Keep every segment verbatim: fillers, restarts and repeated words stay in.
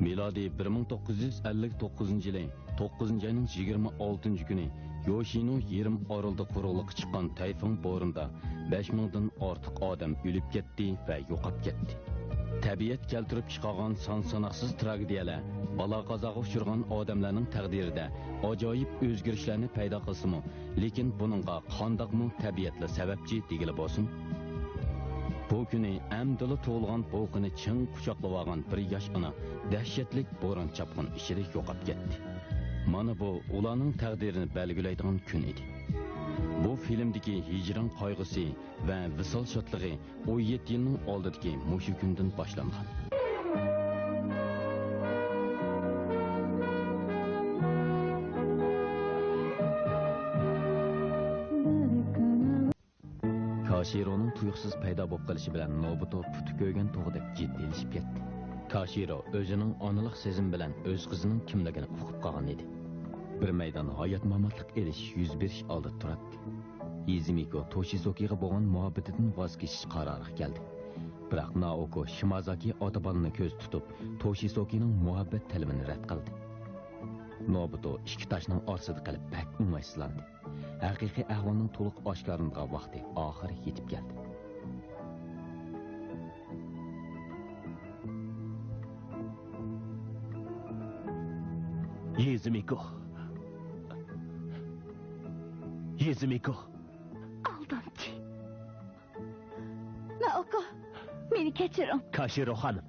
مىلادىي بىر مىڭ توققۇز يۈز ئەللىك توققۇزىنچى يىلى توققۇزىنچى ئاينىڭ يىگىرمە ئالتىنچى كۈنى يوشىنو يېرىم ئارىلىدا قۇرۇقلۇققا چىققان تەيفۇڭ بورىنىدا بەش مىڭدىن ئارتۇق ئادەم ئۆلۈپ كەتتى ۋە يوقاپ كەتتى. تەبىئەت كەلتۈرۈپ چىقارغان سان-ساناقسىز تراگېدىيەلەر، بالا-قازاغا ئۇچرىغان ئادەملەرنىڭ تەقدىرىدە ئاجايىپ ئۆزگىرىشلەرنى پەيدا قىلسىمۇ، لېكىن بۇنىڭغا قانداقمۇ تەبىئەتلا سەۋەبچى دېگىلى بولسۇن. بۇ كۈنى ئەمدىلا تۇغۇلغان بولقىنى چىڭ قۇچاقلىۋالغان بىر ياش ئانا دەھشەتلىك بوران-چاپقۇن ئىچىدە يوقاپ كەتتى. مانا بۇ ئۇلارنىڭ تەقدىرىنى بەلگىلەيدىغان كۈن ئىدى. بۇ فىلىمدىكى ھىجران قايغۇسى ۋە ۋىسال شادلىقى ئون يەتتە يىلنىڭ ئالدىدىكى مۇشۇ كۈندىن باشلانغان. كاشىرونىڭ تۇيۇقسىز پەيدا بولۇپ قېلىشى بىلەن نوبۇتو پۇتى كۆيگەن توغىدەك جىددىيلىشىپ كەتتى. كاشىرو ئۆزىنىڭ ئانىلىق سېزىمى بىلەن ئۆز قىزىنىڭ كىملىكىنى ئۇقۇپ قالغان ئىدى. بىر مەيدان ھايات-ماماتلىق ئېلىشىش يۈز بېرىش ئالدىدا تۇراتتى. يىزىمىكو توشىزوكىغا بولغان مۇھەببىتىدىن ۋاز كېچىش قارارىغا كەلدى. بىراق نائوكو شىمازاكى ئاتا-بالىنى كۆزدە تۇتۇپ، توشىزوكىنىڭ مۇھەببەت تەلىپىنى رەت قىلدى. نوبۇتو ئىككى تاشنىڭ ئارىسىدا قېلىپ بەك ئوڭايسىزلاندى. ھەقىقىي ئەھۋالنىڭ تولۇق ئاشكارىلىنىدىغان ۋاقتى ئاخىرى يېتىپ كەلدى. يىزىمىكو. يىزىمىكو. ئالدامچى. نائوكو، مېنى كەچۈرۈڭ. كاشىرو خانىم.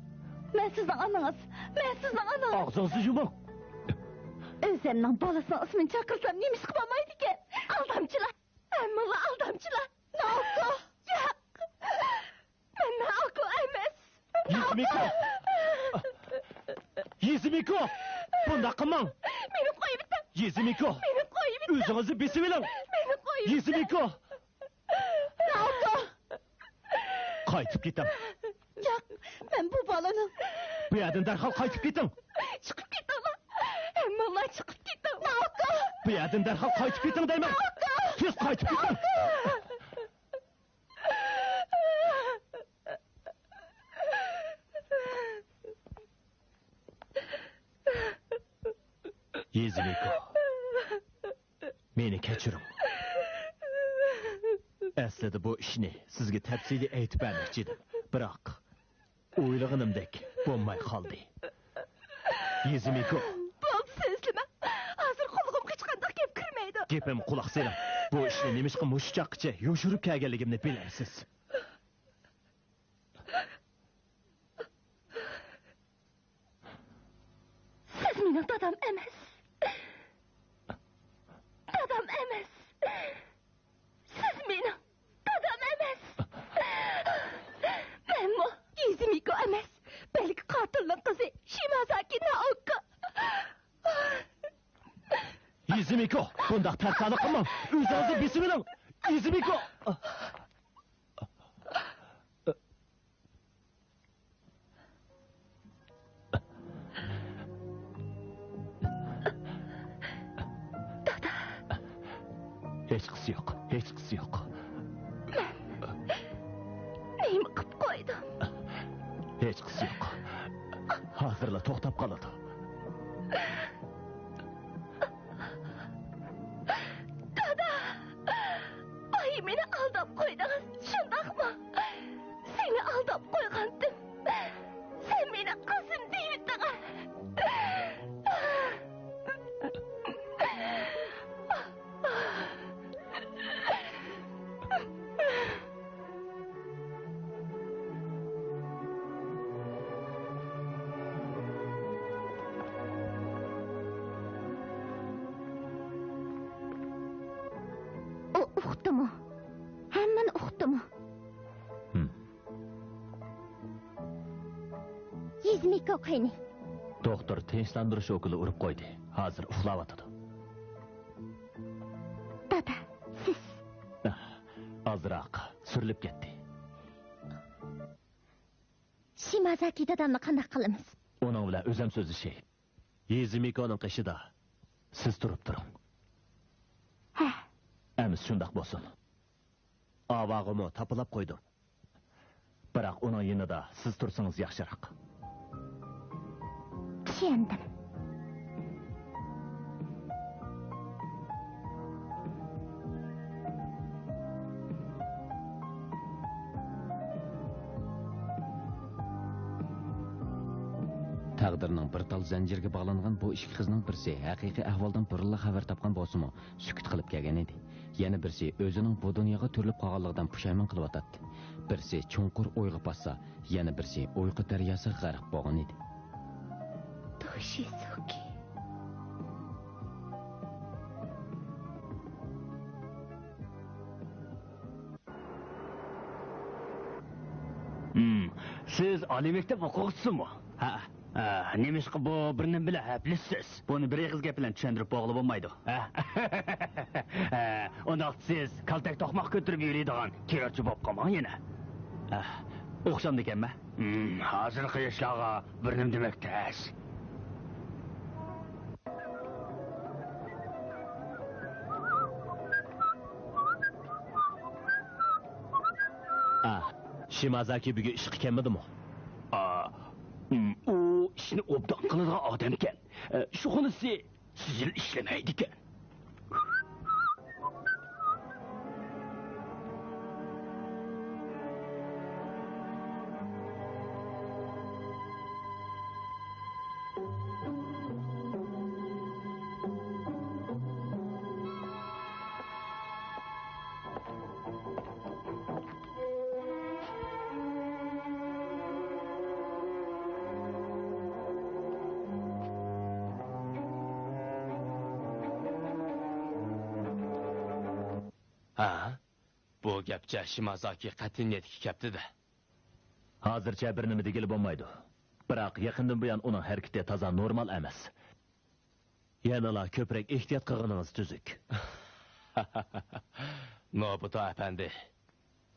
مەن سىزنىڭ ئانىڭىز. مەن سىزنىڭ ئانىڭىز. ئاغزىڭىزنى يۇمۇڭ. ئۆزۈمنىڭ بالىسىنىڭ ئىسمىنى چاقىرسام نېمىشقا بولمايدىكەن؟ ئالدامچىلار. ھەممىلا ئالدامچىلار. نائوكو. ياق. مەن نائوكو ئەمەس. يىزىمىكو! يىزىمىكو! بۇنداق قىلماڭ! مېنى قويۇۋېتىڭ! يىزىمىكو! مېنى قويۇۋېتىڭ! ئۆزىڭىزنى بېسىۋېلىڭ! مېنى قويۇۋېتىڭ! يىزىمىكو! نائوكو! قايتىپ كېتىڭ! ياق، مەن بۇ بالىنىڭ. بۇ يەردىن دەرھال قايتىپ كېتىڭ! چىقىپ كېتىڭلار! ھەممىڭلار چىقىپ كېتىڭ! نائوكو! بۇ يەردىن دەرھال قايتىپ كېتىڭ دەيمەن! نائوكو! تېز قايتىپ كېتىڭ! نائوكو! يېزىمىكو، مېنى كەچۈرۈڭ. ئەسلىدە بۇ ئىشنى سىزگە تەپسىلىي ئېيتىپ بەرمەكچى ئىدىم، بىراق ئويلىغىنىمدەك بولماي قالدى. يېزىمىكو. بولدى، سۆزلىمەڭ. ھازىر قۇلىقىمغا ھېچقانداق گەپ كىرمەيدۇ. گېپىمگە قۇلاق سېلىڭ. بۇ ئىشنى نېمىشقا مۇشۇ چاغقىچە يوشۇرۇپ كەلگەنلىكىمنى بىلەمسىز. سىز مېنىڭ دادام ئەمەس. دادام ئەمەس. سىز مېنىڭ دادام ئەمەس. مەنمۇ يىزىمىكو ئەمەس، بەلكى قاتىلنىڭ قىزى شىمازاكى نائوكا. يىزىمىكو، بۇنداق تەرسانە قىلماڭ. ئۆزىڭىزنى بېسىۋېلىڭ. يىزىمىكو. دادا. ھېچقىسى يوق، ھېچقىسى يوق. مەن نېمە قىپ قويدۇم؟ ھېچقىسى يوق. ھازىرلا توختاپ قالىدۇ. دادا! بايا مېنى ئالداپ قويدىڭىز، شۇنداقمۇ؟ سېنى ئالداپ قويغانتىم. سەن مېنى قىزىم دېيىۋېتىڭە. ئۇ ئۇقتىمۇ؟ ھەممىنى ئۇقتىمۇ؟ ھىم. يىزمىكو قېنى؟ دوختۇر تىنچلاندۇرۇش ئوكۇلى ئۇرۇپ قويدى. ھازىر ئۇخلاۋاتىدۇ. دادا، سىز؟ ئازراق سۈرۈلۈپ كەتتى. شىمازاكى دادامنى قانداق قىلىمىز؟ ئۇنىڭ بىلەن ئۆزۈم سۆزلىشەي. يىزىمىكونىڭ قېشىدا سىز تۇرۇپ تۇرۇڭ. ھە. ئەمىسە شۇنداق بولسۇن. ئاۋاغىمۇ تاپىلاپ قويدۇم. بىراق ئۇنىڭ يېنىدا سىز تۇرسىڭىز ياخشىراق. ئىشەندىم. تەقدىرنىڭ بىر تال زەنجىرىگە باغلانغان بۇ ئىككى قىزنىڭ بىرسى ھەقىقىي ئەھۋالدىن بۇرۇنلا خەۋەر تاپقان بولسىمۇ، سۈكۈت قىلىپ كەلگەن ئىدى. يەنە بىرسى ئۆزىنىڭ بۇ دۇنياغا تۈرۈلۈپ قالغانلىقىدىن پۇشايمان قىلىۋاتاتتى. بىرسى چوڭقۇر ئويغا پاتسا، يەنە بىرسى ئۇيقۇ دەرياسىغا غەرق بولغان ئىدى. توشىسۇكى. ھىم، سىز ئالىي مەكتەپ ئوقۇغۇچىسىمۇ؟ ھە. ئە، نېمىشقا بۇ بىر نېمە بىلەن ھەپىلىشىسىز؟ بۇنى بىر ئېغىز گەپ بىلەن چۈشەندۈرۈپ بولغىلى بولمايدۇ. ھە؟ ئە، ئۇنداقتا سىز كالتەك توقماق كۆتۈرۈپ يۈرىدىغان كىرچى بولۇپ قالماڭ يەنە. ئە، ئوخشامدىكەنمەن. ھىم، ھازىرقى ياشلارغا بىر نېمە دېمەك تەس. ئا، شىمازاكى بۈگۈن ئىشقا كەلمىدىمۇ؟ ئا، ئۇ ئىشنى ئوبدان قىلىدىغان ئادەمكەن. ئە، شۇغىنىسى سىجىل ئىشلىمەيدىكەن. ھە؟ بۇ گەپچە شىمازاكى قەتئىي نىيەتكە كەپتىدە. ھازىرچە بىر نېمە دېگىلى بولمايدۇ. بىراق يېقىندىن بۇيان ئۇنىڭ ھەرىكىتى تازا نورمال ئەمەس. يەنىلا كۆپرەك ئېھتىيات قىلغىنىڭىز تۈزۈك. نوبۇتا ئەپەندى،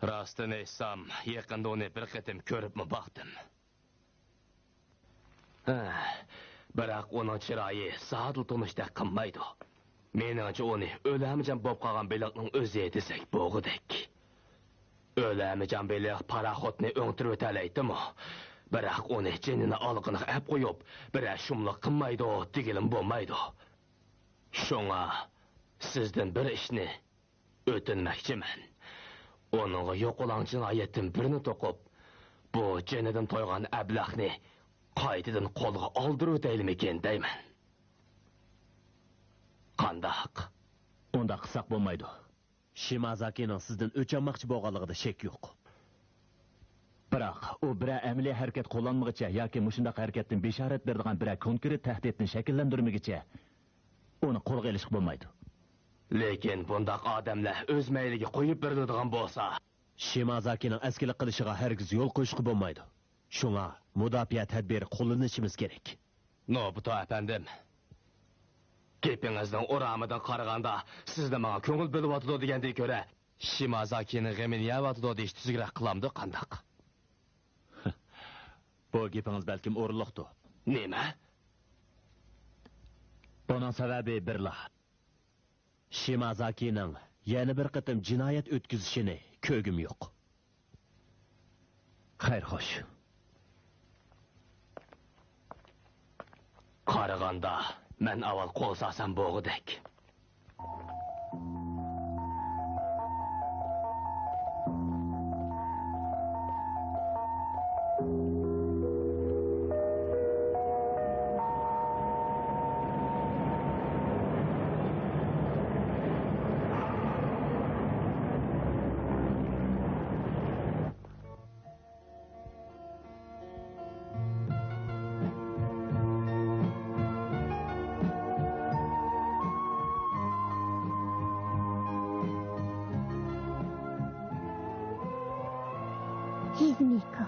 راستىنى ئېيتسام، يېقىندا ئۇنى بىر قېتىم كۆرۈپمۇ باقتىم. ھە، بىراق ئۇنىڭ چىرايى زادىلا تونۇشتەك قىلمايدۇ. مېنىڭچە ئۇنى ئۆلەمىجان بولۇپ قالغان بېلىقنىڭ ئۆزى دېسەك بولغۇدەك. ئۆلەمىجان بېلىق پاراخوتنى ئۆڭتۈرۈۋېتەلەيتتىمۇ، بىراق ئۇنى جېنىنى ئالىقىنىغا ئەپ قويۇپ، بىرەر شۇملۇق قىلمايدۇ دېگىلىمۇ بولمايدۇ. شۇڭا سىزدىن بىر ئىشنى ئۆتۈنمەكچىمەن. ئۇنىڭغا يوقىلاڭ جىنايەتتىن بىرنى توقۇپ، بۇ جېنىدىن تويغان ئەبلەخنى قايتىدىن قولغا ئالدۇرۇۋېتەيلىمىكىن دەيمەن. قانداق؟ ئۇنداق قىلساق بولمايدۇ. شىمازاكىنىڭ سىزدىن ئۆچ ئالماقچى بولغانلىقىدا شەك يوق. بىراق، ئۇ بىرەر ئەمەلىي ھەرىكەت قوللانمىغىچە ياكى مۇشۇنداق ھەرىكەتتىن بېشارەت بېرىدىغان بىرەر كونكرېت تەھدىتنى شەكىللەندۈرمىگۈچە، ئۇنى قولغا ئېلىشقا بولمايدۇ. لېكىن بۇنداق ئادەملەر ئۆز مەيلىگە قويۇپ بېرىلىدىغان بولسا، شىمازاكىنىڭ ئەسكىلىك قىلىشىغا ھەرگىز يول قويۇشقا بولمايدۇ. شۇڭا مۇداپىئە تەدبىرى قوللىنىشىمىز كېرەك. نوبۇتا ئەپەندىم، گېپىڭىزنىڭ ئورامىدىن قارىغاندا، سىزنى ماڭا كۆڭۈل بۆلۈۋاتىدۇ دېگەندىن كۆرە، شىمازاكىنىڭ غېمىنى يەۋاتىدۇ دېيىش تۈزۈكرەك قىلامدۇ قانداق؟ بۇ گېپىڭىز بەلكىم ئورۇنلۇقتۇ. نېمە؟ بۇنىڭ سەۋەبى بىرلا. شىمازاكىنىڭ يەنە بىر قېتىم جىنايەت ئۆتكۈزۈشىنى كۆرگۈم يوق. خەير، خوش. قارىغاندا، مەن ئاۋۋال قول سالسام بولغۇدەك. يىزمىكو.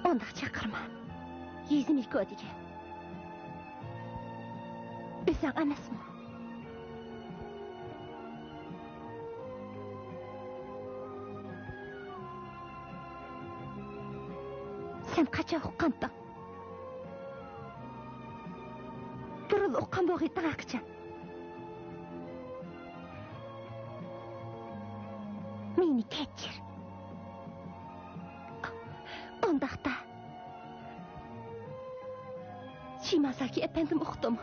ئۇنداق چاقىرما. يىزمىكو دېگەن. ئۆزۈڭ ئەمەسمۇ؟ سەن قاچان ئۇققانتىڭ؟ بۇرۇن ئۇققان بولغىيتىڭ ھەقىچان. مېنى كەچۈر. ئۇنداقتا، شىمازاكى ئەپەندىم ئۇقتىمۇ؟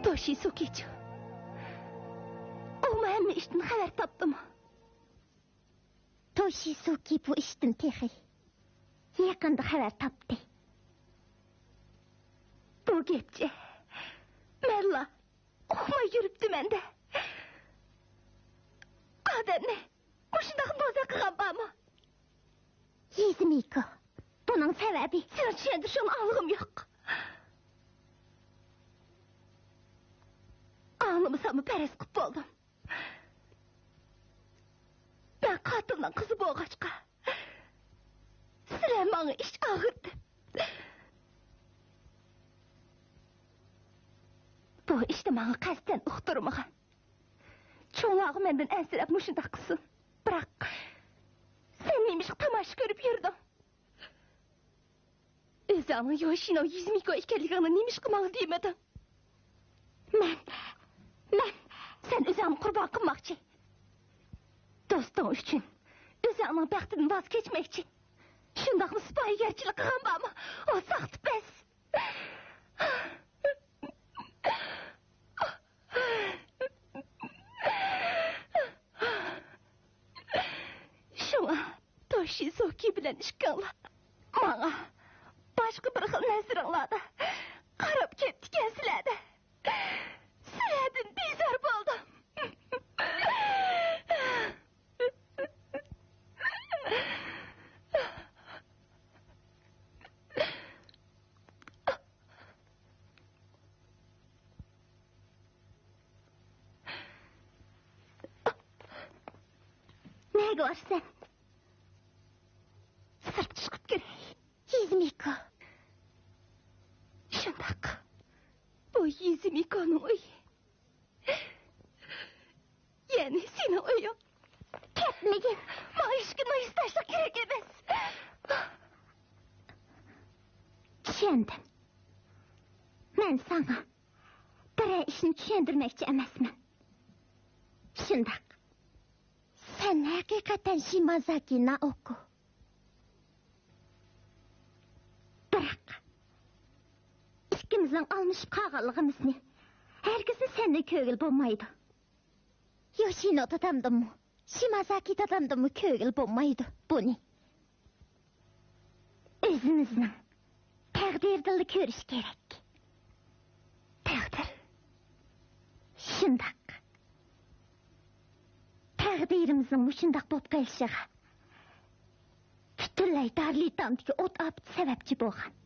توشىسۇكىچۇ؟ ئۇمۇ ھەممە ئىشتىن خەۋەر تاپتىمۇ؟ توشىسۇكى بۇ ئىشتىن تېخى يېقىندا خەۋەر تاپتى. بۇ گەپچە مەنلا ئۇقماي يۈرۈپتىمەن-دە. ئادەمنى مۇشۇنداق بوزەك قىلغان بارمۇ؟ يىزىمىكو، بۇنىڭ سەۋەبى؟ سېنىڭ چۈشەندۈرۈشۈڭنى ئاڭلىغۇم يوق. ئاڭلىمىساممۇ پەرەز قىلىپ بولدۇم. مەن قاتىلنىڭ قىزى بولغاچقا، سىلەر ماڭا ئىچ ئاغرىتىپ، بۇ ئىشنى ماڭا قەستەن ئۇقتۇرمىغان. چوڭلارغۇ مەندىن ئەنسىرەپ مۇشۇنداق قىلسۇن. بىراق، سەن نېمىشقا تاماشا كۆرۈپ يۈردۈڭ؟ ئۆزۈڭنىڭ يوشىنو يىزمىكو ئىكەنلىكىڭنى نېمىشقا ماڭا دېمىدىڭ؟ مەن، مەن، سەن ئۆزۈڭنى قۇربان قىلماقچى. دوستۇڭ ئۈچۈن ئۆزۈڭنىڭ بەختىدىن ۋاز كەچمەكچى. شۇنداقمۇ؟ سىپايىگەرچىلىك قىلغان بارمۇ؟ ئۇ ساختىپەز. شۇڭا توشىزوكى بىلەن ئىككىڭلار ماڭا باشقا بىر خىل نەزىرىڭلاردا قاراپ كەپتىكەنسىلەر-دە. سىلەردىن بىزار بولدۇم. نەگە بارىسەن؟ سىرتقا چىقىپ كىرەي. يىزمىكو. شۇنداق. بۇ يىزمىكونىڭ ئۆيى. يەنى سېنىڭ ئۆيۈڭ. كەتمىگىن. ماڭا ھېچكىمنىڭ ھېسداشلىقى كېرەك ئەمەس. چۈشەندىم. مەن ساڭا بىرەر ئىشنى چۈشەندۈرمەكچى ئەمەسمەن. شۇنداق. سەن ھەقىقەتەن شىمازاكى نائوكو. بىراق، ئىككىمىزنىڭ ئالمىشىپ قالغانلىقىمىزنى ھەرگىزمۇ سەندىن كۆرگىلى بولمايدۇ. يوشىنو دادامدىنمۇ، شىمازاكى دادامدىنمۇ كۆرگىلى بولمايدۇ بۇنى. ئۆزىمىزنىڭ تەقدىرىدىنلا كۆرۈش كېرەك. تەقدىر. شۇنداق. تەقدىرىمىزنىڭ مۇشۇنداق بولۇپ قېلىشىغا پۈتۈنلەي دارلىتامدىكى ئوت ئاپىتى سەۋەبچى بولغان.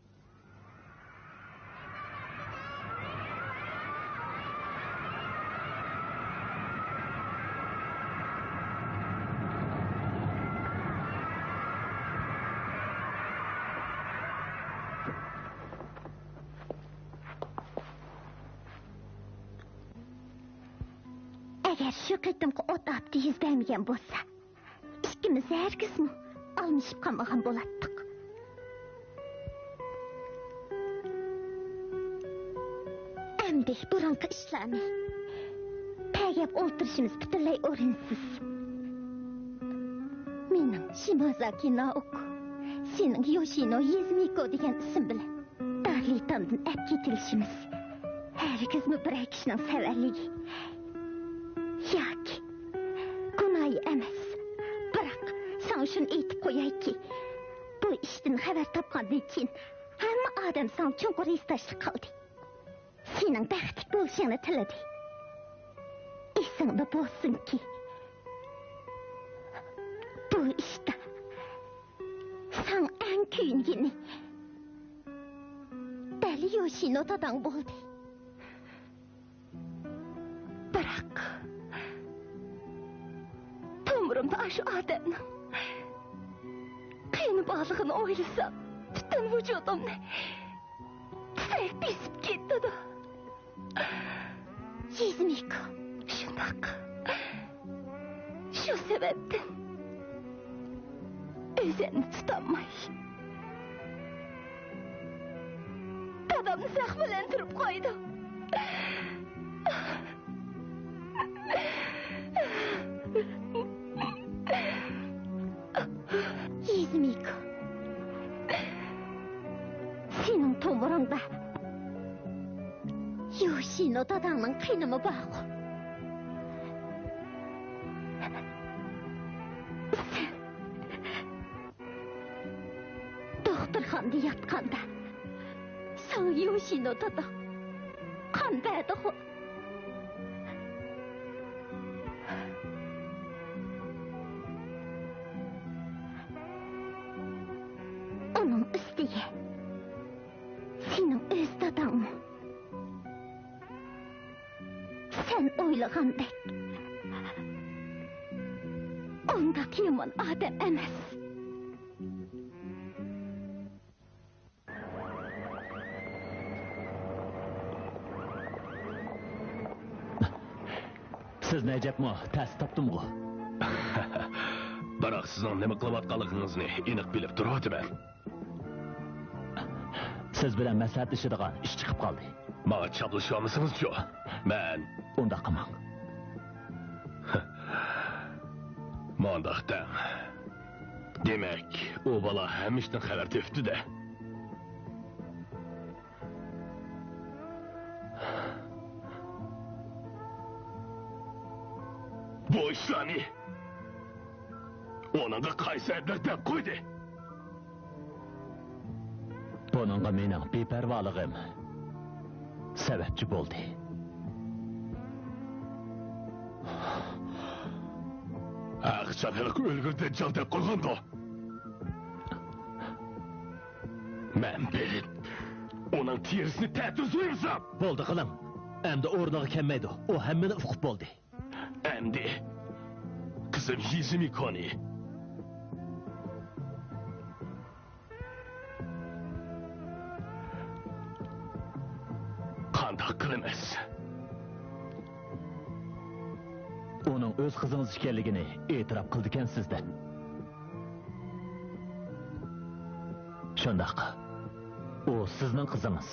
ئەگەر شۇ قېتىمقى ئوت ئاپىتى يۈز بەرمىگەن بولسا، ئىككىمىز ھەرگىزمۇ ئالمىشىپ قالمىغان بولاتتۇق. ئەمدى بۇرۇنقى ئىشلارنى تەگەپ ئولتۇرۇشىمىز پۈتۈنلەي ئورۇنسىز. مېنىڭ شىمازاكى نائوكو، سېنىڭ يوشىنو يىزمىكو دېگەن ئىسىم بىلەن دارلىتامدىن ئەپ كېتىلىشىمىز ھەرگىزمۇ بىرەر كىشىنىڭ سەۋەنلىكى ياكى گۇناھى ئەمەس. بىراق، ساڭا شۇنى ئېيتىپ قويايكى، بۇ ئىشتىن خەۋەر تاپقاندىن كېيىن ھەممە ئادەم ساڭا چوڭقۇر ھېسداشلىق قىلدى. سېنىڭ بەختلىك بولۇشۇڭنى تىلىدى. ئېسىڭدە بولسۇنكى، بۇ ئىشتا ساڭا ئەڭ كۆيۈنگىنى دەل يوشىنو داداڭ بولدى. بىراق، تومۇرۇمدا ئاشۇ ئادەمنىڭ قېنى بارلىقىنى ئويلىسام، پۈتۈن ۋۇجۇدۇمنى تۈسەك بېسىپ كېتىدۇ. يىزمىكو. شۇنداق. شۇ سەۋەبتىن ئۆزۈمنى تۇتالماي، دادامنى زەخىملەندۈرۈپ قويدۇم. سېنىڭ تومۇرۇڭدا يوشىنو داداڭنىڭ قېنىمۇ بارغۇ. سەن دوختۇرخانىدا ياتقاندا ساڭا يوشىنو داداڭ قان بەردىغۇ. ئۇنىڭ ئۈستىگە سېنىڭ ئۆز داداڭمۇ سەن ئويلىغاندەك ئۇنداق يامان ئادەم ئەمەس. سىزنى ئەجەبمۇ تەس تاپتىمغۇ؟ بىراق سىزنىڭ نېمە قىلىۋاتقانلىقىڭىزنى ئېنىق بىلىپ تۇرۇۋاتىمەن. سىز بىلەن مەسلىھەتلىشىدىغان ئىش چىقىپ قالدى. ماڭا چاپلىشىۋالمىسىڭىزچۇ؟ مەن ئۇنداق قىلماڭ. مۇنداق دەڭ. دېمەك، ئۇ بالا ھەممە ئىشتىن خەۋەر تېپىپتۇ-دە. بۇ ئىشلارنى ئۇنىڭغا قايسى ئەبلەخ دەپ قويدى؟ بۇنىڭغا مېنىڭ بىپەرۋالىقىم سەۋەبچى بولدى. ھەقىچان ھېلىقى ئۆلگۈر دەججال دەپ قويغاندۇ. مەن بېرىپ ئۇنىڭ تېرىسىنى تەتۈر سويۇۋېتىمەن. بولدى قىلىڭ. ئەمدى ئورنىغا كەلمەيدۇ. ئۇ ھەممىنى ئۇقۇپ بولدى. ئەمدى قىزىم يىزىمىكونى قانداق قىلىمىز؟ ئۇنىڭ ئۆز قىزىڭىز ئىكەنلىكىنى ئېتىراپ قىلدىكەنسىز-دە. شۇنداق. ئۇ سىزنىڭ قىزىڭىز.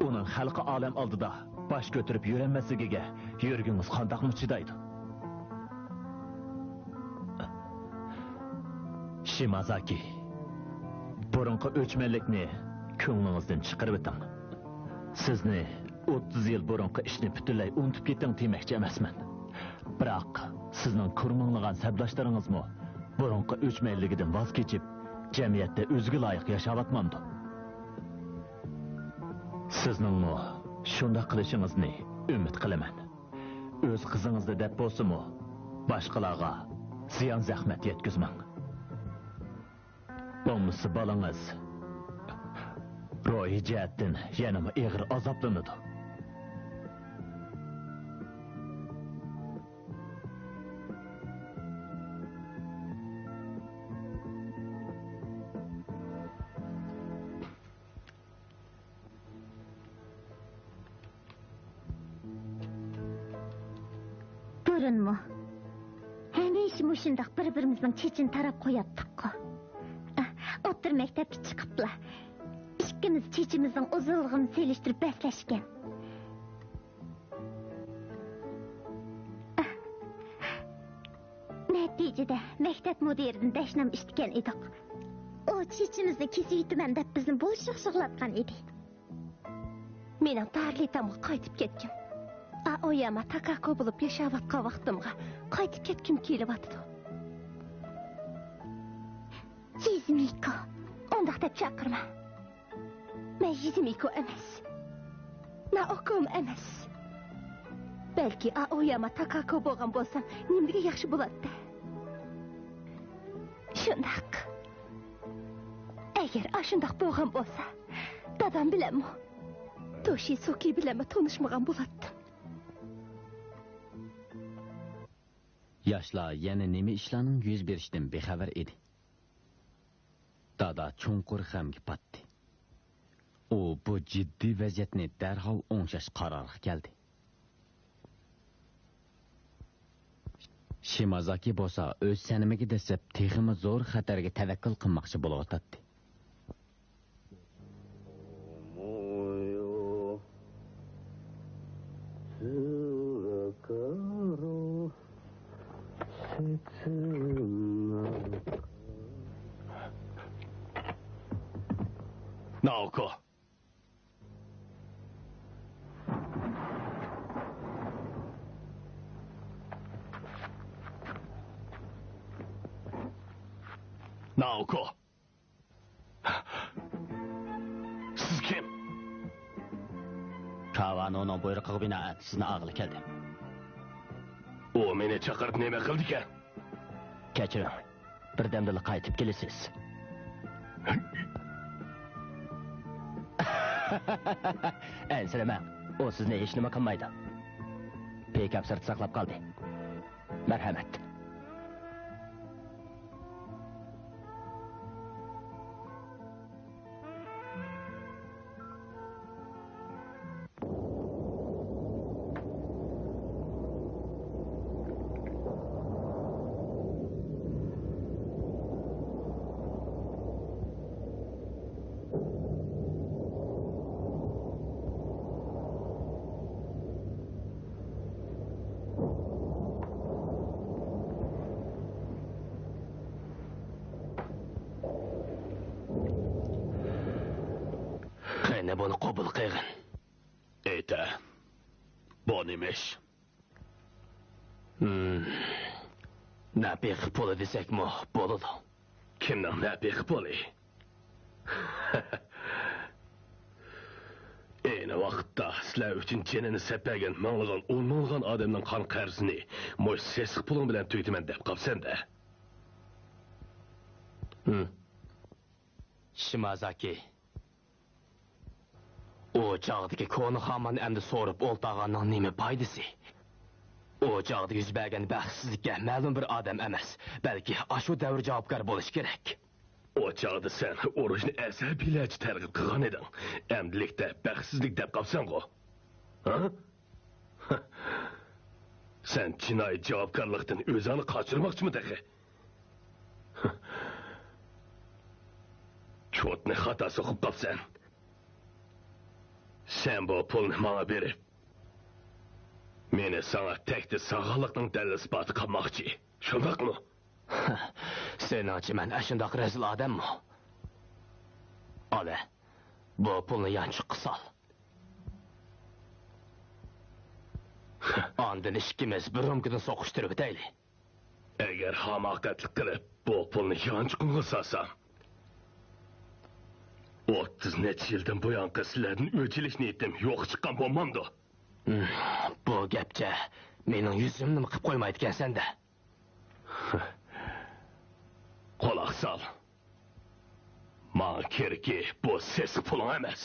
ئۇنىڭ خەلقى ئالەم ئالدىدا باش كۆتۈرۈپ يۈرەلمەسلىكىگە يۈرىكىڭىز قانداقمۇ چىدايدۇ؟ شىمازاكى، بۇرۇنقى ئۆچمەنلىكنى كۆڭلىڭىزدىن چىقىرىۋېتىڭ. سىزنى ئوتتۇز يىل بۇرۇنقى ئىشنى پۈتۈنلەي ئۇنتۇپ كېتىڭ دېمەكچى ئەمەسمەن. بىراق، سىزنىڭ كۇرمىڭلىغان سەپداشلىرىڭىزمۇ بۇرۇنقى ئۆچمەنلىكىدىن ۋاز كېچىپ، جەمئىيەتتە ئۆزىگە لايىق ياشاۋاتمامدۇ؟ سىزنىڭمۇ شۇنداق قىلىشىڭىزنى ئۈمىد قىلىمەن. ئۆز قىزىڭىزنى دەپ بولسىمۇ، باشقىلارغا زىيان-زەخمەت يەتكۈزمەڭ. بولمىسا بالىڭىز روھىي جەھەتتىن يەنىمۇ ئېغىر ئازابلىنىدۇ. بۇرۇنمۇ ھەمىشە مۇشۇنداق بىر-بىرىمىزنىڭ چېچىنى تاراپ قوياتتۇققۇ. ئوتتۇرا مەكتەپكە چىقىپلا ئىككىمىز چېچىمىزنىڭ ئۇزۇنلۇقىنى سېلىشتۇرۇپ بەسلەشكەن. نەتىجىدە مەكتەپ مۇدىرىدىن دەشنام ئىشىتكەن ئىدۇق. ئۇ چېچىمىزنى كېسىۋېتىمەن دەپ بىزنى بوشلۇق شۇغلاتقان ئىدى. مېنىڭ دارىلئېتامغا قايتىپ كەتكۈم، ئائوياما تاكاكو بولۇپ ياشاۋاتقان ۋاقتىمغا قايتىپ كەتكۈم كېلىۋاتىدۇ. يىزمىكو، ئۇنداق دەپ چاقىرما. مەن يىزمىكو ئەمەس. نائوكومۇ ئەمەس. بەلكى ئائوياما تاكاكو بولغان بولسام نېمىدېگە ياخشى بولاتتى. شۇنداق. ئەگەر ئاشۇنداق بولغان بولسا، دادام بىلەنمۇ، توشىسۇكى بىلەنمۇ تونۇشمىغان بولاتتىم. ياشلار يەنە نېمە ئىشلارنىڭ يۈز بېرىشىدىن بىخەۋەر ئىدى. دادا چوڭقۇر غەمگە پاتتى. ئۇ بۇ جىددىي ۋەزىيەتنى دەرھال ئوڭشاش قارارىغا كەلدى. شىمازاكى بولسا ئۆز سەنىمىگە دەسسەپ تېخىمۇ زور خەتەرگە تەۋەككۈل قىلماقچى بولۇۋاتاتتى. نائوكو. نائوكو. سىز كىم؟ كاۋانونىڭ بۇيرۇقىغا بىنائەن سىزنى ئاغىلى كەلدىم. ئۇ مېنى چاقىرىپ نېمە قىلدىكەن؟ كەچۈرۈڭ، بىردەمدىلا قايتىپ كېلىسىز. ئەنسىرىمەڭ، ئۇ سىزنى ھېچنېمە قىلمايدۇ. پىكاپ سىرتتا ساقلاپ قالدى. مەرھەمەت. قېنى، بۇنى قوبۇل قىلغىن. ئېيتە، بۇ نېمە ئىش؟ ھىم، نەپىقە پۇلى دېسەكمۇ بولىدۇ. كىمنىڭ نەپىقە پۇلى؟ ئەينى ۋاقىتتا سىلەر ئۈچۈن جېنىنى سەپ بەرگەن مىڭلىغان، ئون مىڭلىغان ئادەمنىڭ قان قەرزىنى مۇشۇ سېسىق پۇلۇڭ بىلەن تۈگىتىمەن دەپ قاپسەن-دە. ھىم. شىمازاكى. ئۇ چاغدىكى كونا خامان ئەمدى سورۇپ ئولتۇرغاننىڭ نېمە پايدىسى؟ ئۇ چاغدا يۈز بەرگەن بەختسىزلىككە مەلۇم بىر ئادەم ئەمەس، بەلكى ئاشۇ دەۋر جاۋابكار بولۇشى كېرەك. ئۇ چاغدا سەن ئۇرۇشنى ئەسەبىيلەرچە تەرغىب قىلغان ئىدىڭ، ئەمدىلىكتە بەختسىزلىك دەپ قاپسەنغۇ؟ ھە؟ سەن جىنايى جاۋابكارلىقتىن ئۆزۈڭنى قاچۇرماقچىمۇ تېخى؟ چوتنى خاتا سوقۇپ قاپسەن. سەن بۇ پۇلنى ماڭا بېرىپ، مېنى ساڭا تەكتە سالغانلىقنىڭ دەلىل-ئىسپاتى قىلماقچى، شۇنداقمۇ؟ سېنىڭچە مەن ئەشۇنداق رەزىل ئادەممۇ؟ ئالە، بۇ پۇلنى يانچۇققا سال. ئاندىن ئىككىمىز بىر رومكىدىن سوقۇشتۇرۇۋېتەيلى. ئەگەر ھاماقەتلىك قىلىپ، بۇ پۇلنى يانچۇقۇڭغا سالسام، ئوتتۇز نەچچە يىلدىن بۇيانقى سىلەردىن ئۆچ ئېلىش نىيىتىم يوققا چىققان بولمامدۇ؟ ھىم، بۇ گەپچە مېنىڭ يۈزۈمنىمۇ قىپ قويمايدىكەنسەن-دە. قۇلاق سال. ماڭا كېرىكى بۇ سېسىق پۇلۇڭ ئەمەس.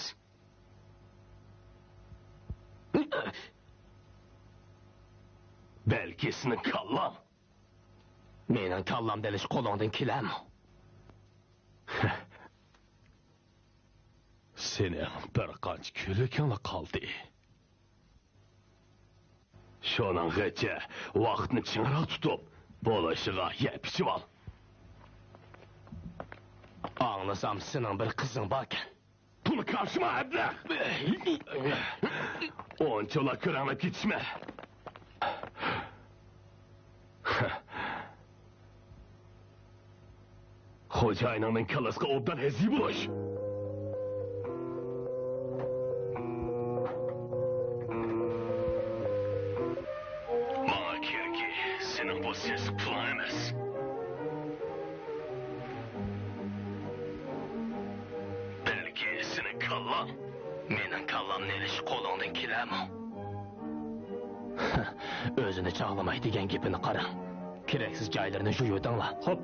بەلكى سېنىڭ كاللاڭ. مېنىڭ كاللام دېلىش قولۇڭدىن كېلەرمۇ؟ سېنىڭ بىر قانچە كۈلكەڭلا قالدى. شۇنىڭغىچە ۋاقىتنى چىڭراق تۇتۇپ، بولۇشىغا يەپ ئىچىۋال. ئاڭلىسام، سېنىڭ بىر قىزىڭ باركەن. بۇنى قارشىما، ئەبلەخ! ئۇنچىۋالا كۆرەڭلەپ كېتىشمە. خوجايىنىڭنىڭ كاللىسىغا ئوبدان ھەزىي بولۇش. ماڭا كېرىكى سېنىڭ بۇ سېسىق پۇلۇڭ ئەمەس. بەلكى سېنىڭ كاللاڭ. مېنىڭ كاللامنى ئېلىش قولۇڭدىن كېلەرمۇ؟ ئۆزىنى چاغلىماي دېگەن گېپىنى قاراڭ. كېرەكسىز جايلىرىنى يۇيۇۋېتىڭلار. خوپ.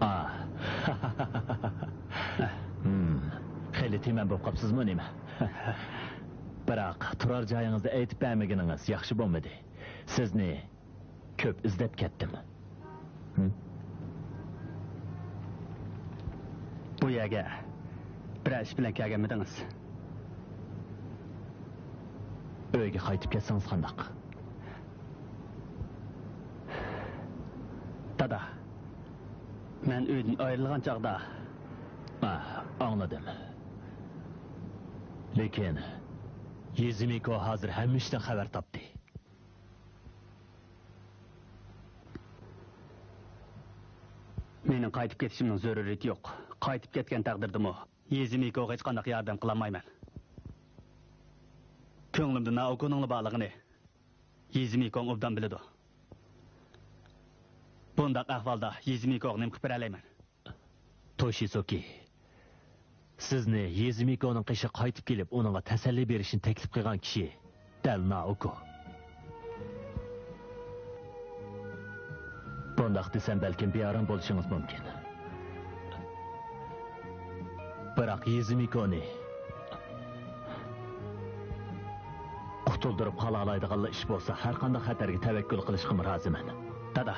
ئا. ھىم، خېلى تىمەن بولۇپ قاپسىزمۇ نېمە؟ بىراق، تۇرار جايىڭىزنى ئېيتىپ بەرمىگىنىڭىز ياخشى بولمىدى. سىزنى كۆپ ئىزدەپ كەتتىم. ھىم؟ بۇ يەرگە بىرەر ئىش بىلەن كەلگەنمىدىڭىز؟ ئۆيگە قايتىپ كەتسىڭىز قانداق؟ دادا، مەن ئۆيدىن ئايرىلغان چاغدا. ئا، ئاڭلىدىم. لېكىن يېزىمىكو ھازىر ھەممە ئىشتىن خەۋەر تاپتى. مېنىڭ قايتىپ كېتىشىمنىڭ زۆرۈرىيىتى يوق. قايتىپ كەتكەن تەقدىردىمۇ يېزىمىكوغا ھېچقانداق ياردەم قىلالمايمەن. كۆڭلۈمدە نائوكونىڭلا بارلىقىنى يېزىمىكوڭ ئوبدان بىلىدۇ. بۇنداق ئەھۋالدا يېزىمىكوغا نېمە قىلىپ بېرەلەيمەن؟ توشىسۇكى، سىزنى يېزىمىكونىڭ قېشىغا قايتىپ كېلىپ، ئۇنىڭغا تەسەللى بېرىشنى تەكلىپ قىلغان كىشى دەل نائوكو. بۇنداق دېسەم، بەلكىم بىئارام بولۇشىڭىز مۇمكىن. بىراق يېزىمىكونى قۇتۇلدۇرۇپ قالالايدىغانلا ئىش بولسا، ھەرقانداق خەتەرگە تەۋەككۈل قىلىشقىمۇ رازىمەن. دادا،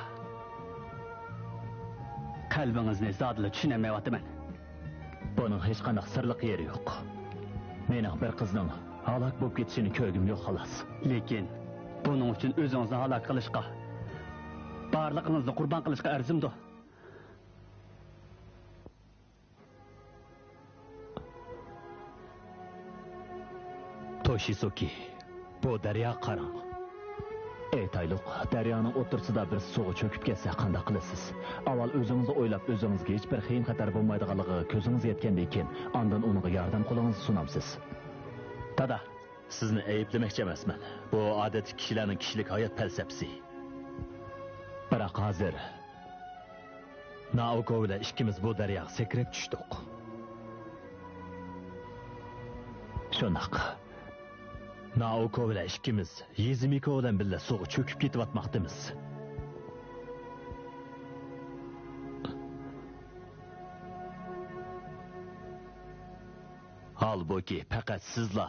قەلبىڭىزنى زادىلا چۈشىنەلمەيۋاتىمەن. بۇنىڭ ھېچقانداق سىرلىق يېرى يوق. مېنىڭ بىر قىزنىڭ ھالاك بولۇپ كېتىشىنى كۆرگۈم يوق، خالاس. لېكىن بۇنىڭ ئۈچۈن ئۆزىڭىزنى ھالاك قىلىشقا، بارلىقىڭىزنى قۇربان قىلىشقا ئەرزىمدۇ؟ توشىسۇكى، بۇ دەرياغا قاراڭ. ئېيتايلۇق، دەريانىڭ ئوتتۇرىسىدا بىرسى سۇغا چۆكۈپ كەتسە قانداق قىلىسىز؟ ئاۋۋال ئۆزىڭىزنى ئويلاپ، ئۆزىڭىزگە ھېچبىر خېيىم-خەتەر بولمايدىغانلىقىغا كۆزىڭىز يەتكەندىن كېيىن، ئاندىن ئۇنىڭغا ياردەم قولىڭىزنى سۇنامسىز. دادا، سىزنى ئەيىبلىمەكچى ئەمەسمەن. بۇ ئادەتتىكى كىشىلەرنىڭ كىشىلىك ھايات پەلسەپىسى. بىراق ھازىر نائوكو بىلەن ئىككىمىز بۇ دەرياغا سەكرەپ چۈشتۇق. شۇنداق. نائوكو بىلەن ئىككىمىز يېزىمىكو بىلەن بىللە سۇغا چۆكۈپ كېتىۋاتماقتىمىز. ھالبۇكى، پەقەت سىزلا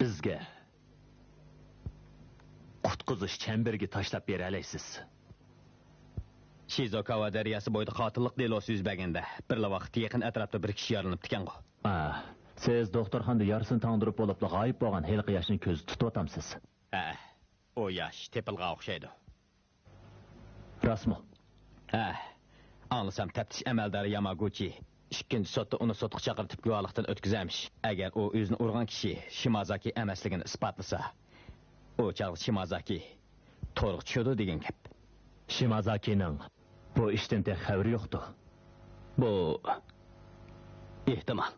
بىزگە قۇتقۇزۇش چەمبىرىكى تاشلاپ بېرەلەيسىز. شىزوكاۋا دەرياسى بويىدا قاتىللىق دېلوسى يۈز بەرگەندە، بىرلا ۋاقىتتا يېقىن ئەتراپتا بىر كىشى يارىلىنىپتىكەنغۇ. ھە، سىز دوختۇرخانىدا يارىسىنى تاڭدۇرۇپ بولۇپلا غايىب بولغان ھېلىقى ياشنى كۆزدە تۇتۇۋاتامسىز؟ ھە، ئۇ ياش تېپىلغان ئوخشايدۇ. راستمۇ؟ ھە. ئاڭلىسام، تەپتىش ئەمەلدارى ياماگۇچى ئىككىنچى سوتتا ئۇنى سوتقا چاقىرتىپ گۇۋاھلىقتىن ئۆتكۈزەرمىش. ئەگەر ئۇ ئۆزىنى ئۇرغان كىشى شىمازاكى ئەمەسلىكىنى ئىسپاتلىسا، ئۇ چاغدا شىمازاكى تورغا چۈشىدۇ دېگەن گەپ. شىمازاكىنىڭ بۇ ئىشتىن تېخى خەۋىرى يوقتۇ. بۇ ئېھتىمال.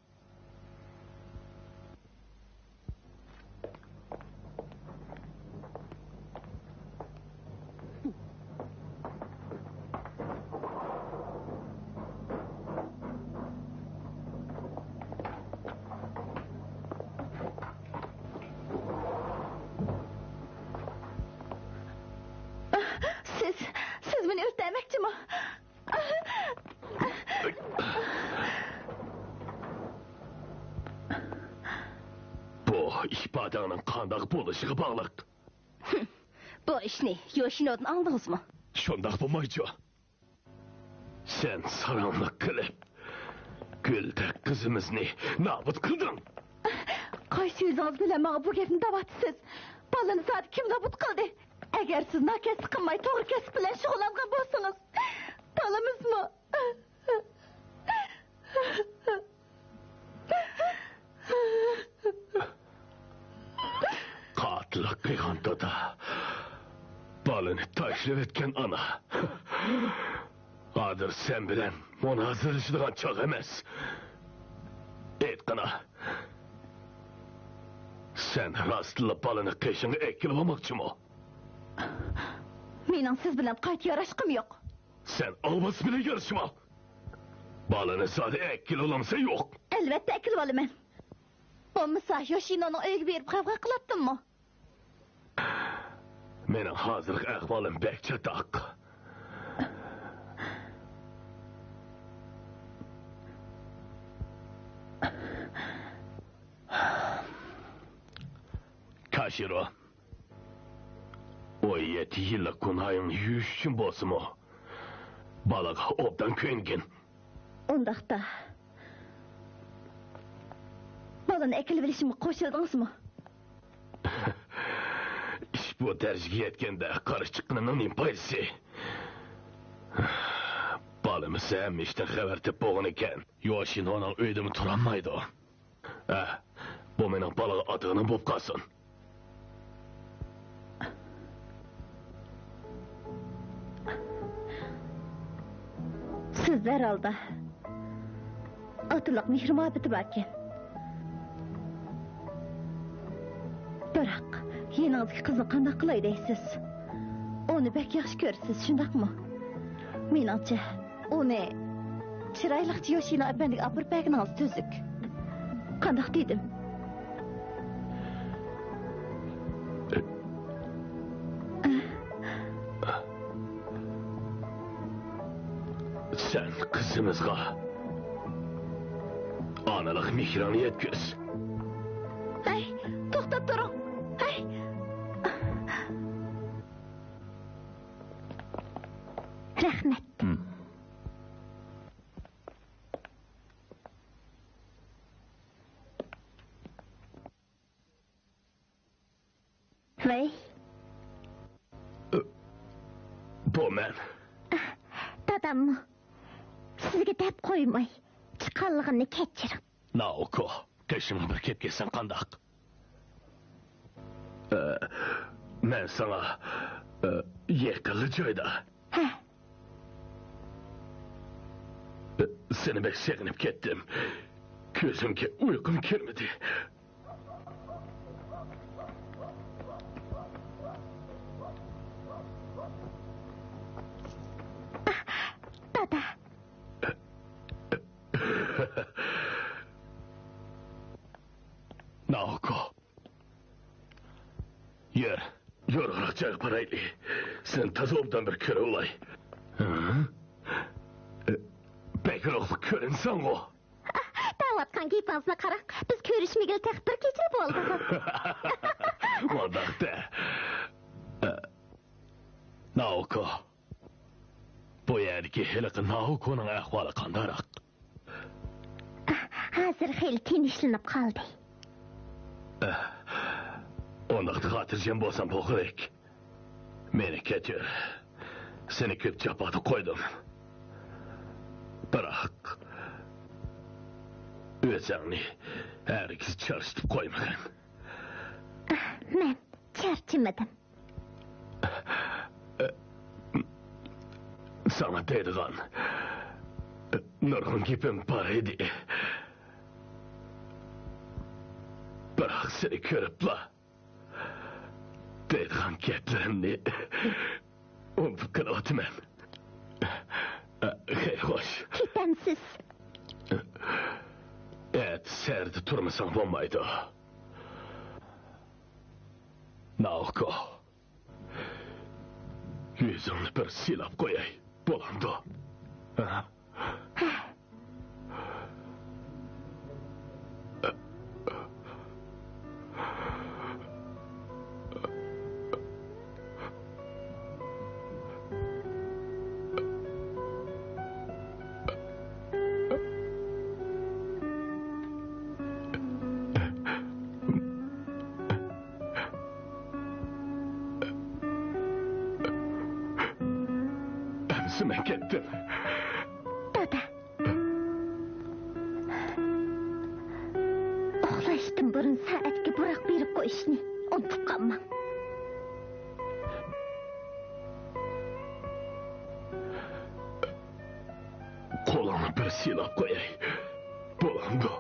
سىز، سىز مېنى ئۆلتۈرمەكچىمۇ؟ بۇ ئىپادەڭنىڭ قانداق بولۇشىغا باغلىق. بۇ ئىشنى يوشىنودىن ئاڭلىدىڭىزمۇ؟ شۇنداق بولمايچۇ؟ سەن ساراڭلىق قىلىپ، گۈلدەك قىزىمىزنى نابۇت قىلدىڭ. قايسى ئۆزىڭىز بىلەن ماڭا بۇ گەپنى دەۋاتىسىز؟ بالىنى زادى كىم نابۇت قىلدى؟ ئەگەر سىز ناكەسلىك قىلماي، توغرا كەسىپ بىلەن شۇغۇللانغان بولسىڭىز، بالىمىزمۇ. قاتىللىق قىلغان دادا، بالىنى تاشلىۋەتكەن ئانا. ھازىر سەن بىلەن مۇنازىرىلىشىدىغان چاغ ئەمەس. ئېيتقىنا، سەن راستلا بالىنى قېشىڭغا ئەكېلىۋالماقچىمۇ؟ مېنىڭ سىز بىلەن قايتا ياراشقۇم يوق. سەن ئالۋاس بىلەن يارىشىۋال. بالىنى زادى ئەكېلىۋالامسەن يوق؟ ئەلۋەتتە ئەكېلىۋالىمەن. بولمىسا يوشىنونىڭ ئۆيىگە بېرىپ غەۋغا قىلاتتىممۇ؟ مېنىڭ ھازىرقى ئەھۋالىم بەك چاتاق. كاشىرو، ئون يەتتە يىللىق گۇناھىڭنى يۇيۇش ئۈچۈن بولسىمۇ، بالىغا ئوبدان كۆيۈنگىن. ئۇنداقتا، بالىنى ئەكېلىۋېلىشىمغا قوشۇلدىڭىزمۇ؟ ئىش بۇ دەرىجىگە يەتكەندە قارشى چىققىنىمنىڭ نېمە پايدىسى؟ بالىمىز ھەممە ئىشتىن خەۋەر تېپىپ بولغىنىكەن، يوشىنونىڭ ئۆيىدىمۇ تۇرالمايدۇ. ھە، بۇ مېنىڭ بالىغا ئاتا-ئانا بولۇپ قالسۇن. سىز ھەر ھالدا ئاتىلىق مېھرى-مۇھەببىتى باركەن. بىراق، يېنىڭىزدىكى قىزنى قانداق قىلاي دەيسىز؟ ئۇنى بەك ياخشى كۆرىسىز، شۇنداقمۇ؟ مېنىڭچە، ئۇنى چىرايلىقچە يوشىنا ئەپەندىگە ئاپىرىپ بەرگىنىڭىز تۈزۈك. قانداق دېدىم؟ سەن قىزىمىزغا ئانىلىق مېھرىڭنى يەتكۈز. ھەي، توختاپ تۇرۇڭ. ھەي. رەھمەت. ھىم. ۋەي. بۇ مەن. داداممۇ سىزگە دەپ قويماي چىققانلىقىمنى كەچۈرۈڭ. نائوكو، قېشىمغا بىر كېلىپ كەتسەڭ قانداق؟ ئە، مەن ساڭا، ئە، يېقىنلا جايدا. ھە. ئە، سېنى بەك سېغىنىپ كەتتىم. كۆزۈمگە ئۇيقۇم كىرمىدى. دادا. نائوكو. يۈر، يورۇقراق جايغا بارايلى. سېنى تازا ئوبدان بىر كۆرۈۋالاي. ھە؟ بەك روھلۇق كۆرۈنسەڭغۇ. دەۋاتقان گېپىڭىزنى قاراڭ، بىز كۆرۈشمىگىلى تېخى بىر كېچىلا بولدىغۇ. مۇنداق دە. نائوكو. بۇ يەردىكى ھېلىقى نائوكونىڭ ئەھۋالى قانداقراق؟ ھازىر خېلى تىنچلىنىپ قالدى. ئۇنداقتا خاتىرجەم بولسام بولغۇدەك. مېنى كەچۈر. سېنى كۆپ جاپادا قويدۇم. بىراق، ئۆزۈڭنى ھەرگىز چارچىتىپ قويمىغىن. مەن چارچىمىدىم. ساڭا دەيدىغان نۇرغۇن گېپىم بار ئىدى. بىراق سېنى كۆرۈپلا دەيدىغان گەپلىرىمنى ئۇنتۇپ قېلىۋاتىمەن. خەير خوش. كېتەمسىز؟ ئەتە سەھەردە تۇرمىساڭ بولمايدۇ. نائوكو. يۈزۈڭنى بىر سىلاپ قوياي، بولامدۇ؟ ھە؟ ئەمىسە مەن كەتتىم. دادا. ئۇخلاشتىن بۇرۇن سائەتكە بۇراق بېرىپ قويۇشنى ئۇنتۇپ قالماڭ. قولۇڭنى بىر سىلاپ قوياي، بولامدۇ؟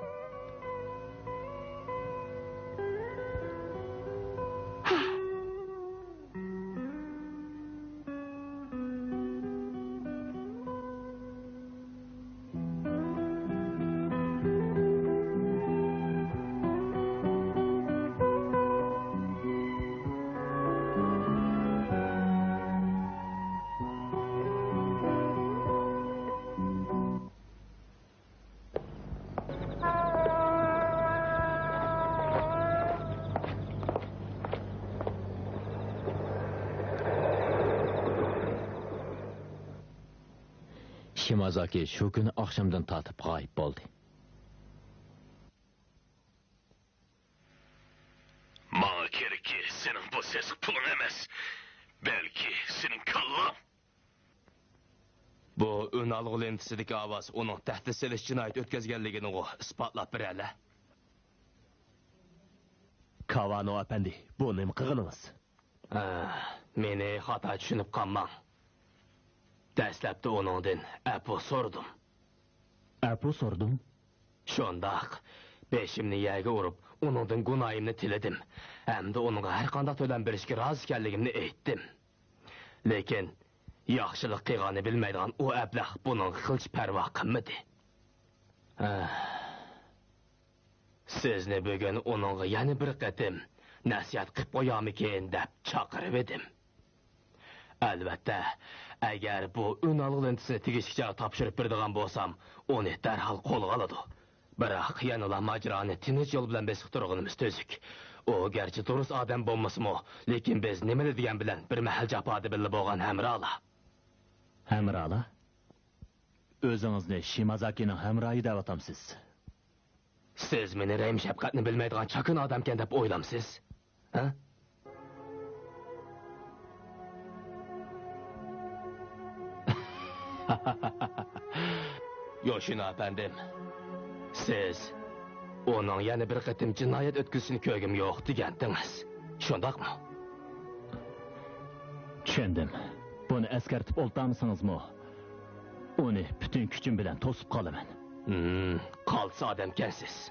شىمازاكى شۇ كۈنى ئاخشامدىن تارتىپ غايىب بولدى. ماڭا كېرىكى سېنىڭ بۇ سېسىق پۇلۇڭ ئەمەس، بەلكى سېنىڭ كاللاڭ. بۇ ئۈنئالغۇ لېنتىسىدىكى ئاۋاز ئۇنىڭ تەھدىت سېلىش جىنايىتى ئۆتكۈزگەنلىكىنىغۇ ئىسپاتلاپ بېرەلە. كاۋانو ئەپەندى، بۇ نېمە قىلغىنىڭىز؟ ئە، مېنى خاتا چۈشىنىپ قالماڭ. دەسلەپتە ئۇنىڭدىن ئەپۇ سورىدىم. ئەپۇ سورىدىڭ؟ شۇنداق. بېشىمنى يەرگە ئۇرۇپ، ئۇنىڭدىن گۇناھىمنى تىلىدىم ھەمدە ئۇنىڭغا ھەرقانداق تۆلەم بېرىشكە رازى ئىكەنلىكىمنى ئېيتتىم. لېكىن ياخشىلىق قىلغاننى بىلمەيدىغان ئۇ ئەبلەخ بۇنىڭغا قىلچە پەرۋا قىلمىدى. ئە، سىزنى بۈگۈن ئۇنىڭغا يەنە بىر قېتىم نەسىھەت قىلىپ قويارمىكىن دەپ چاقىرىۋىدىم. ئەلۋەتتە، ئەگەر بۇ ئۈنئالغۇ لېنتىسىنى تېگىشلىك جايغا تاپشۇرۇپ بېرىدىغان بولسام، ئۇنى دەرھال قولغا ئالىدۇ. بىراق يەنىلا ماجىرانى تىنچ يول بىلەن بېسىپ تۇرغىنىمىز تۈزۈك. ئۇ گەرچە دۇرۇس ئادەم بولمىسىمۇ، لېكىن بىز نېمىلا دېگەن بىلەن بىر مەھەل جاپادا بىللە بولغان ھەمراھلار. ھەمراھلار؟ ئۆزىڭىزنى شىمازاكىنىڭ ھەمراھى دەۋاتامسىز؟ سىز مېنى رەھىم-شەپقەتنى بىلمەيدىغان چاكىنا ئادەمكەن دەپ ئويلامسىز؟ ھە؟ يوشىنو ئەپەندىم، سىز ئۇنىڭ يەنە بىر قېتىم جىنايەت ئۆتكۈزۈشىنى كۆرگۈم يوق دېگەنتىڭىز. شۇنداقمۇ؟ چۈشەندىم. بۇنى ئەسكەرتىپ ئولتۇرمىسىڭىزمۇ، ئۇنى پۈتۈن كۈچۈم بىلەن توسۇپ قالىمەن. ھىم، قالتىس ئادەمكەنسىز.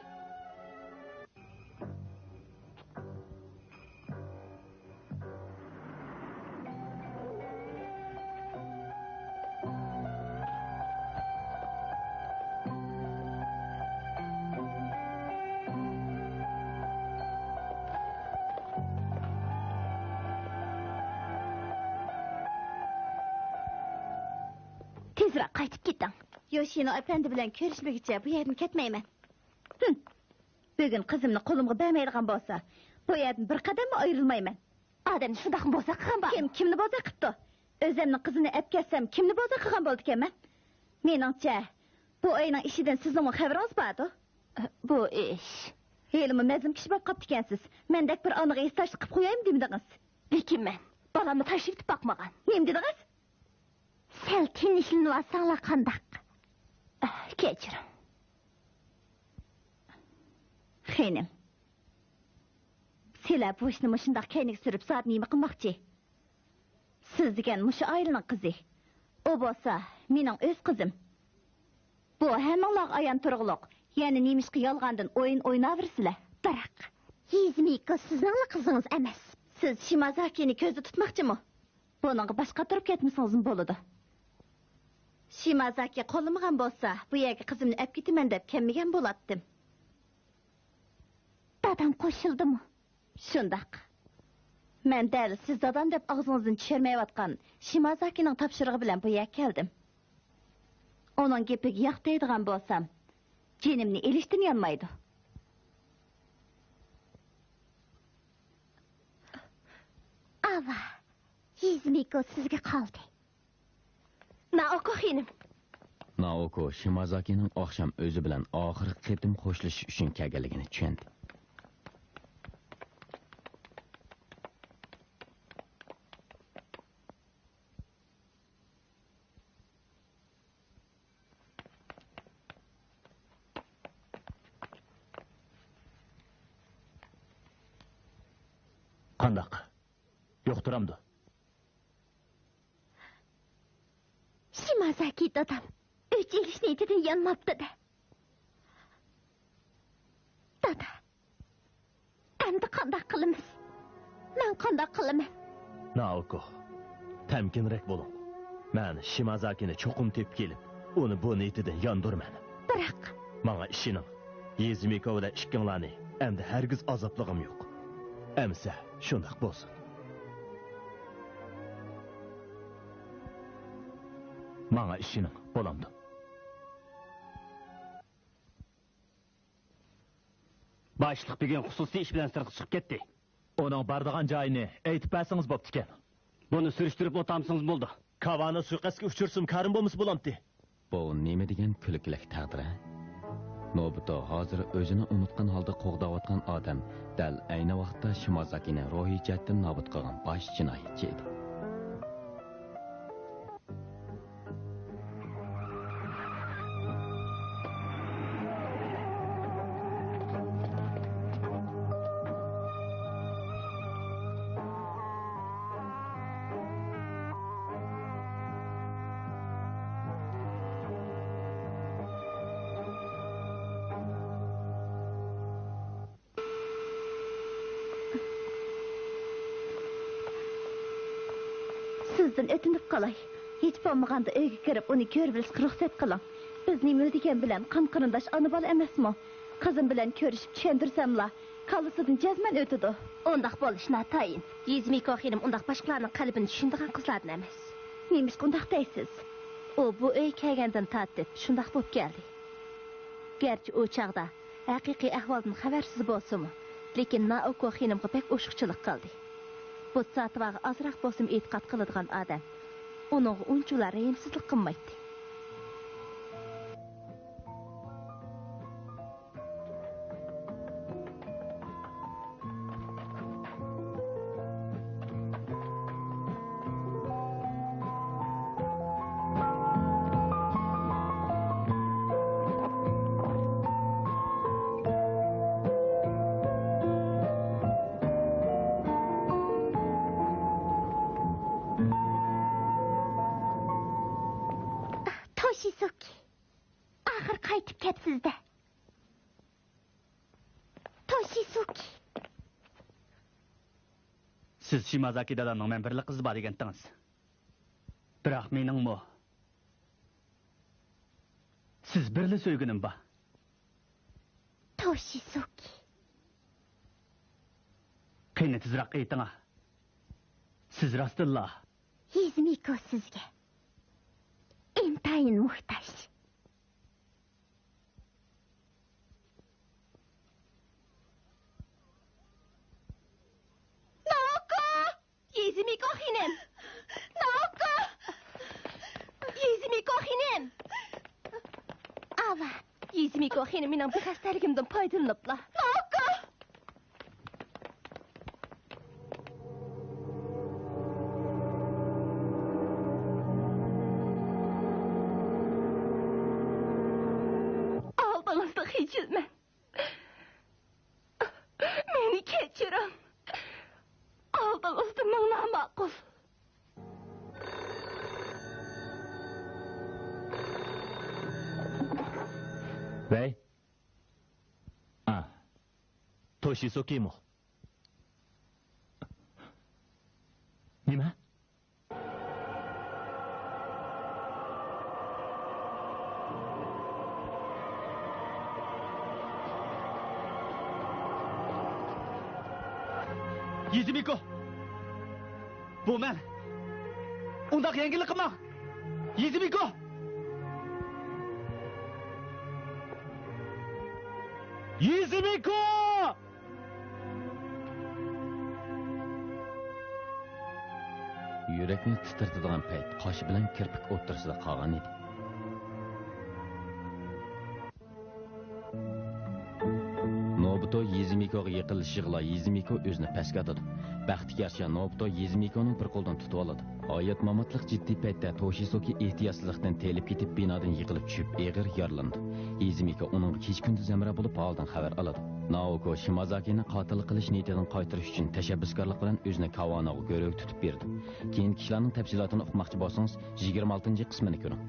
تېزرەك قايتىپ كېتىڭ. يوشىنو ئەپەندى بىلەن كۆرۈشمىگۈچە بۇ يەردىن كەتمەيمەن. ھىم. بۈگۈن قىزىمنى قولۇمغا بەرمەيدىغان بولسا، بۇ يەردىن بىر قەدەممۇ ئايرىلمايمەن. ئادەمنى شۇنداقمۇ بوزەك قىلغان بار. كىم كىمنى بوزەك قىپتۇ؟ ئۆزۈمنىڭ قىزىنى ئەپ كەتسەم، كىمنى بوزەك قىلغان بولىدىكەنمەن؟ مېنىڭچە، بۇ ئۆينىڭ ئىشىدىن سىزنىڭمۇ خەۋىرىڭىز باردۇ؟ بۇ ئىش. ھېلىمۇ مەزلۇم كىشى بولۇپ قاپتىكەنسىز. مەندەك بىر ئانىغا ھېسداشلىق قىلىپ قويايمۇ دېمىدىڭىز؟ لېكىن مەن بالامنى تاشلىۋېتىپ باقمىغان. نېمە دېدىڭىز؟ سەل تىنچلىنىۋالساڭلار قانداق؟ ئاھ، كەچۈرۈڭ. خېنىم، سىلەر بۇ ئىشنى مۇشۇنداق كەينىگە سۈرۈپ زادى نېمە قىلماقچى؟ سىز دېگەن مۇشۇ ئائىلىنىڭ قىزى. ئۇ بولسا مېنىڭ ئۆز قىزىم. بۇ ھەممىڭلارغا ئايان تۇرغۇلۇق. يەنە نېمىشقا يالغاندىن ئويۇن ئويناۋېرىسىلەر؟ بىراق، يىزمىكو سىزنىڭلا قىزىڭىز ئەمەس. سىز شىمازاكىنى كۆزدە تۇتماقچىمۇ؟ بۇنىڭغا باش قاتۇرۇپ كەتمىسىڭىزمۇ بولىدۇ. شىمازاكى قوللىمىغان بولسا، بۇ يەرگە قىزىمنى ئەپ كېتىمەن دەپ كەلمىگەن بولاتتىم. دادام قوشۇلدىمۇ؟ شۇنداق. مەن دەل سىز دادام دەپ ئاغزىڭىزدىن چۈشۈرمەيۋاتقان شىمازاكىنىڭ تاپشۇرۇقى بىلەن بۇ يەرگە كەلدىم. ئۇنىڭ گېپىگە ياق دەيدىغان بولسام، جېنىمنى ئېلىشتىن يانمايدۇ. ئاۋا، يىزمىكو سىزگە قالدى. نائوكو خېنىم. نائوكو شىمازاكىنىڭ ئاخشام ئۆزى بىلەن ئاخىرقى قېتىم خوشلىشىش ئۈچۈن كەلگەنلىكىنى چۈشەندى. قانداق؟ يۇقتۇرامدۇ؟ شىمازاكى دادام ئۆچ ئېلىش نىيىتىدىن يانماپتۇ-دە. دادا، ئەمدى قانداق قىلىمىز؟ مەن قانداق قىلىمەن؟ نائوكو، تەمكىنرەك بولۇڭ. مەن شىمازاكىنى چوقۇم تېپىپ كېلىپ، ئۇنى بۇ نىيىتىدىن ياندۇرىمەن. بىراق. ماڭا ئىشىنىڭ. يىزمىكو بىلەن ئىككىڭلارنى ئەمدى ھەرگىز ئازابلىغۇم يوق. ئەمىسە، شۇنداق بولسۇن. ماڭا ئىشىنىڭ، بولامدۇ؟ باشلىق بۈگۈن خۇسۇسىي ئىش بىلەن سىرتقا چىقىپ كەتتى. ئۇنىڭ بارىدىغان جايىنى ئېيتىپ بەرسىڭىز بوپتىكەن. بۇنى سۈرۈشتۈرۈپ ئولتۇرمىسىڭىز بولىدۇ. كاۋانو سۇيىقەستكە ئۇچرىسىمۇ كارىم بولمىسا بولامتى. بۇ نېمە دېگەن كۈلكىلىك تەقدىر، ھە؟ نوبۇتو ھازىر ئۆزىنى ئۇنتقان ھالدا قوغداۋاتقان ئادەم دەل ئەينى ۋاقىتتا شىمازاكىنى روھىي جەھەتتىن نابۇت قىلغان باش جىنايەتچى ئىدى. سىزدىن ئۆتۈنۈپ قالاي. ھېچ بولمىغاندا ئۆيگە كىرىپ ئۇنى كۆرۈۋېلىشقا رۇخسەت قىلىڭ. بىز نېمىلا دېگەن بىلەن قان قېرىنداش ئانا بالا ئەمەسمۇ؟ قىزىم بىلەن كۆرۈشۈپ چۈشەندۈرسەملا، كاللىسىدىن جەزمەن ئۆتىدۇ. ئۇنداق بولۇشى ناتايىن. يىزىمىكو خېنىم ئۇنداق باشقىلارنىڭ قەلبىنى چۈشىنىدىغان قىزلاردىن ئەمەس. نېمىشقا ئۇنداق دەيسىز؟ ئۇ بۇ ئۆيگە كەلگەندىن تارتىپ شۇنداق بولۇپ كەلدى. گەرچە ئۇ چاغدا ھەقىقىي ئەھۋالدىن خەۋەرسىز بولسىمۇ، لېكىن نائوكو خېنىمغا بەك ئوشۇقچىلىق قىلدى. بۇتساتىۋاغا ئازراق بولسىمۇ ئېتىقاد قىلىدىغان ئادەم ئۇنىڭغا ئۇنچىۋالا رەھىمسىزلىك قىلمايتتى. توشىسۇكى، ئاخىر قايتىپ كەپسىز-دە. توشىسۇكى. سىز شىمازاكى دادامنىڭ مەن بىرلا قىزى بار دېگەنتىڭىز. بىراق مېنىڭمۇ سىز بىرلا سۆيگىنىم بار. توشىسۇكى. قېنى تېزراق ئېيتىڭا. سىز راستتىنلا. يىزمىكو سىزگە ئىنتايىن موھتاج. ناوكا! يىزىمىكو خېنىم! ناۋاكا! يىزىمىكو خېنىم! ئاۋا! يىزىمىكو خېنىم مېنىڭ بىخەستەلىكىمدىن پايدىلىنىپلا. ناۋاكا! ئالدىڭىزدا خىجىلمەن. مېنى كەچۈرۈڭ. ئالدىڭىزدا مىڭ ناماقۇل. ۋەي. ئا. توشىسۇكىمۇ؟ نېمە؟ يىزىمىكو! بۇ مەن! ئۇنداق يەڭگىللىك قىلماڭ! يىزىمىكو! يىزىمىكو! يۈرەكنى تىترىتىدىغان پەيت قاش بىلەن كىرپىك ئوتتۇرىسىدا قالغان ئىدى. نوبۇتو يىزىمىكوغا يېقىنلىشىشىغىلا يىزىمىكو ئۆزىنى پەسكە ئاتىدۇ. بەختكە يارىشا، نوبۇتو يىزىمىكونىڭ بىر قولىدىن تۇتۇۋالىدۇ. ھايات-ماماتلىق جىددىي پەيتتە توشىسۇكى ئېھتىياتسىزلىقتىن تېيىلىپ كېتىپ، بىنادىن يىقىلىپ چۈشۈپ، ئېغىر يارىلىنىدۇ. يىزىمىكو ئۇنىڭغا كېچە-كۈندۈز ھەمراھ بولۇپ، ھالىدىن خەۋەر ئالىدۇ. نائوكو شىمازاكىنى قاتىللىق قىلىش نىيىتىدىن قايتۇرۇش ئۈچۈن تەشەببۇسكارلىق بىلەن ئۆزىنى كاۋانوغا گۆرۈگە تۇتۇپ بېرىدۇ. كېيىنكى ئىشلارنىڭ تەپسىلاتىنى ئۇقماقچى بولسىڭىز، يىگىرمە ئالتىنچى قىسمىنى كۆرۈڭ.